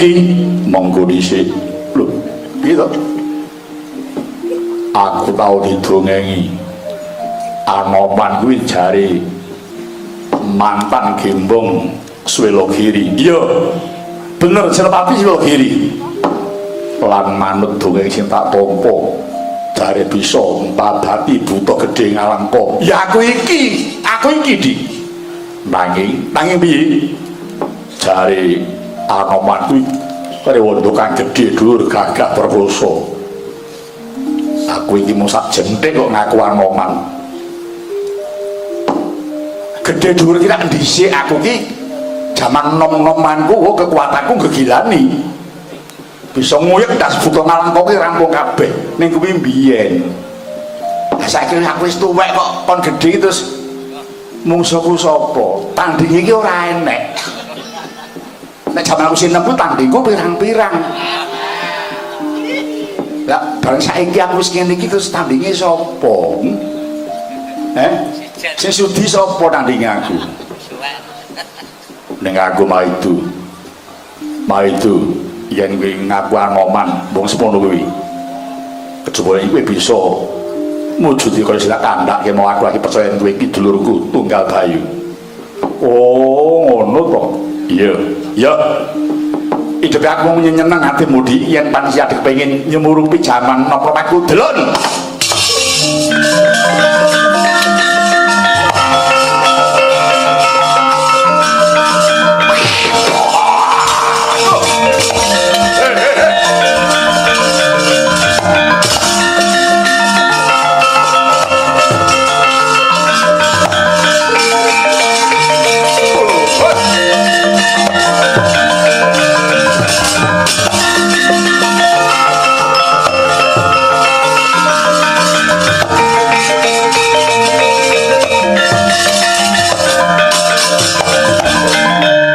Iki monggo dhisik. Lho, piye to? Aku tau didongengi. Anoman kuwi jare mantan gembong Swelogiri. Iya. Bener Senopati Swelogiri. Lan manut dongeng sing tak tampa jare bisa mpadati buta gedhe Ngalengka. Ya aku iki Di. Nanging, nanging piye? Jare Anoman kuwi rewanda kang gedhe dhuwur gagah perkosa. Aku iki mung sak jenthik kok ngaku Anoman. Gedhe dhuwur ki tak dhisik aku ki jaman nom-nomanku oh, kekuatanku gegilani. Bisa nguyek tas buta Ngalengka ki rampung kabeh. Ning kuwi mbiyen. Lah saiki aku wis tuwek kok kon gedhe terus mungsuhku sapa? Tandinge iki ora enek. Nek jaman aku sinem ku tandingku pirang-pirang. Lah bareng saiki aku wis ngene iki terus tandinge sapa? Eh? Sing sudi sapa tandinge aku? Ning aku maidu. Maidu yen kowe ngaku Anoman, wong semono kuwi. Kejaba kowe bisa mujudi kaya sing tak kandhake mau aku lagi percaya kowe iki dulurku tunggal Bayu. Oh, ngono to. Iya. Ya. Hidup aku mau nyeneng atimu Di yen pancen adek kepengin nyemurupi jaman napa aku delon.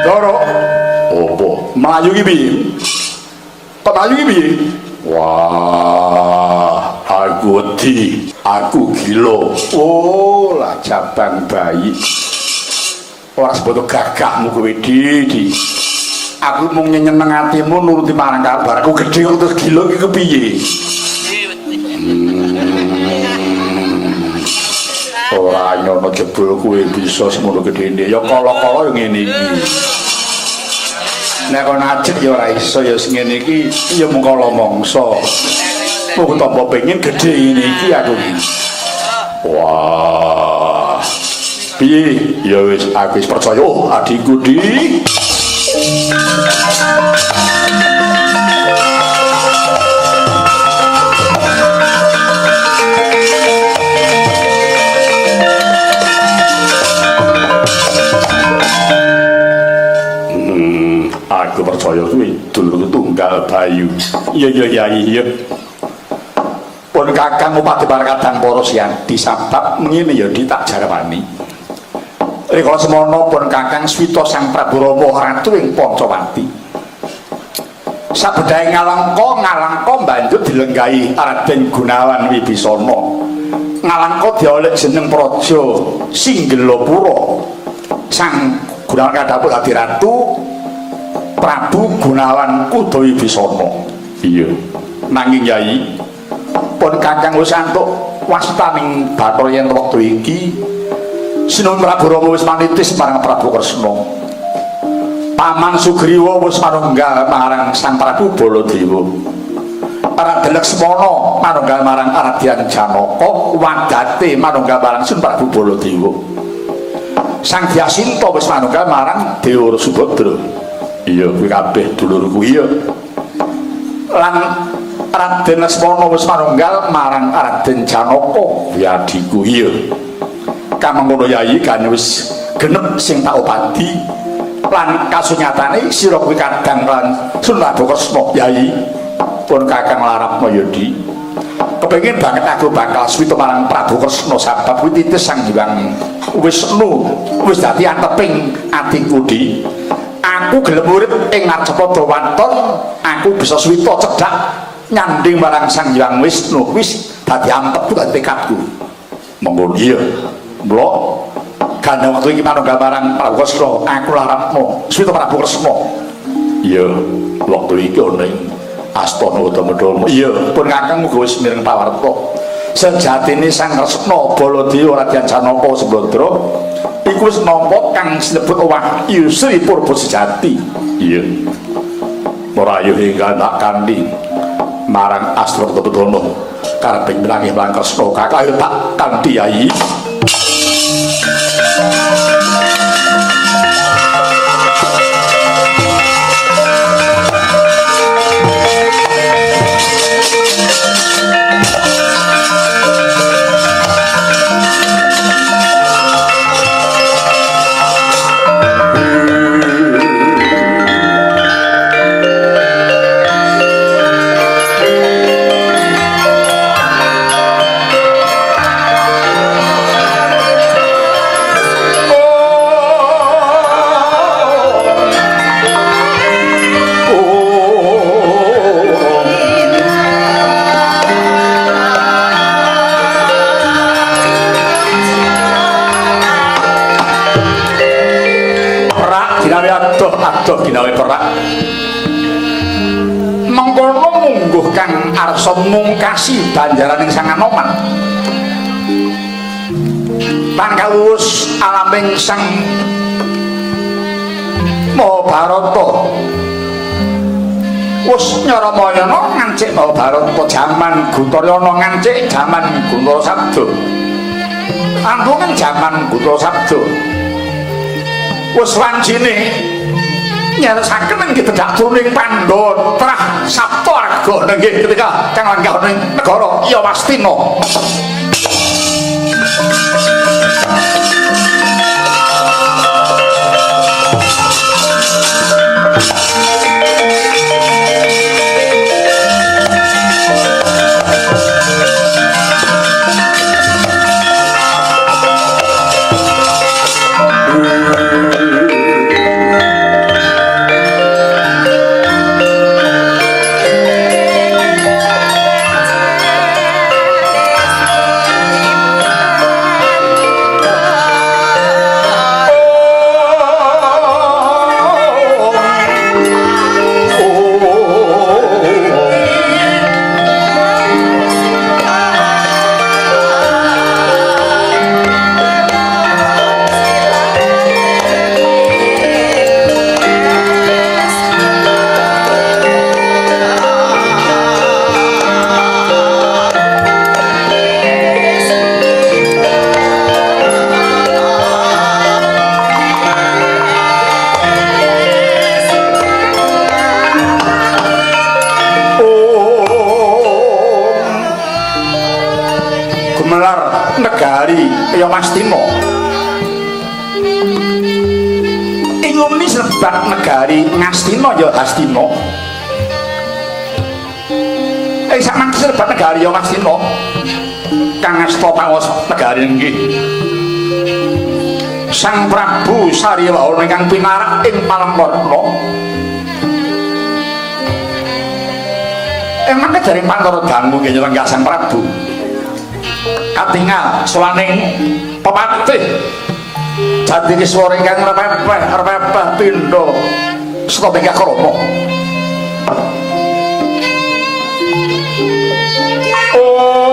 Doro. Opo? Mlayu ki piye? Kok mlayu ki piye? Wah, aku wedi, aku gila. Oh, lah jabang bayi. Ora seboto gagahmu kowe Di, Di. Aku mung nyeneng atimu nuruti marang kabar. Aku gedhe kok terus gila ki kepiye? Ora nyono jebul kowe bisa semono gedene. Ya kala-kala ya ngene iki. Nek kon ajek ya ora iso ya sing ngene iki ya mung kala mangsa. Mung tambah pengen gedhe ngene iki aku iki. Wah. Piye? Ya wis aku wis percaya oh, adikku Di. Aku percaya kuwi dulurku tunggal Bayu. Iya iya iya iya. Pun Kakang upadi para kadang para sianti sabab ngene ya Di tak jarwani. Rikala semono pun Kakang swita Sang Prabu Rama ratu ing Pancawati. Sabedhahe Ngalengka, Ngalengka banjur dilenggahi Raden Gunawan Wibisana. Ngalengka dioleh jeneng Praja Singgelapura. Sang Gunawan kadhapuk dadi ratu Prabu Gunawan Kuda Wibisana. Iya. Nanging Yai, pun Kakang wis antuk wastaning Bathara yen wektu iki Sinuwun Prabu Rama wis manitis marang Prabu Kresna. Paman Sugriwa wis manunggal marang Sang Prabu Baladewa. Raden Laksmana manunggal marang Raden Janaka, wadate manunggal marang Sun Prabu Baladewa. Sang Dyasinta wis manunggal marang Dewa Subadra. Iya, kuwi kabeh dulurku iya. Lan Raden Laksmana wis manunggal marang Raden Janaka, kuwi adhiku iya. Kamangkono Yai kan wis genep sing tak upadi lan kasunyatane sira kuwi kadang lan Sun Prabu Kresna. Yai, pun Kakang larapno ya Di. Kepengin banget aku bakal swita marang Prabu Kresna sabab kuwi titis Sang Hyang Wisnu wis dadi anteping atiku Di. Aku gelem urip ing Ngarcapada waton, aku bisa swita cedhak nyanding marang Sang Hyang Wisnu wis dadi antepku dadi tekadku. Monggo iya. Mula gandeng wektu iki manunggal marang Prabu Kresna, aku larapno swita Prabu Kresna. Iya, wektu iki ana ing astana Udamedama. Iya, pun Kakang muga wis mireng pawarta. Sejatine Sang Kresna Baladewa Raden Janaka Sembadra iku wis nampa kang sinebut wahyu Sri Purba Sejati. Iya. Merayu hingga tak kanthi marang astana Udamedana kareping milangih marang Kresna. Kakang ayo tak kanthi Yayi. Adoh ginawe perak. Mengkono mungguh kang arsa mungkasi banjaraning Sang Anoman. Pangkawus alaming Sang Mahabharata. Wis Nyaramayana ngancik Mahabharata jaman Guntaryana ngancik jaman Guntara Sabda. Ampun jaman Guntara Sabda. Wis wancine nyeresaken nggih tedhak turuning Pandhawa trah Sapta Arga nggih ketika kang lenggah ning negara Yawastina. Negari Yawastina. Ing umi sebat negari Ngastina ya Hastina. Sak mangke sebat negari Yawastina kang asta pangwas negari nggih. Sang Prabu Sariwawana ingkang pinarak ing Palengkarna. Ing mangke dereng pantara dangu nggih nyelenggah Sang Prabu. Katingal sowaning pepatih jati kiswara ingkang repepeh repepeh pindha seta bengkah krama. Om.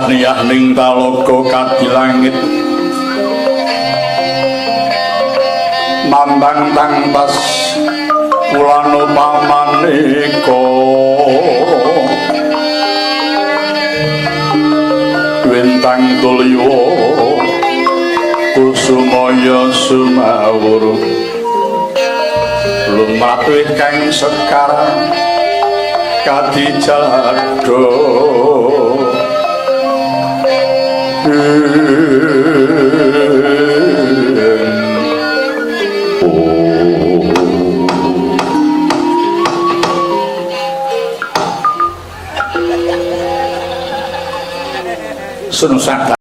Tahniah ning talaga kadilangit mambang tangpas kulano pamaneka wintang tulya kusumaya sumawur lumrah kang sekar kadijalada. Sun.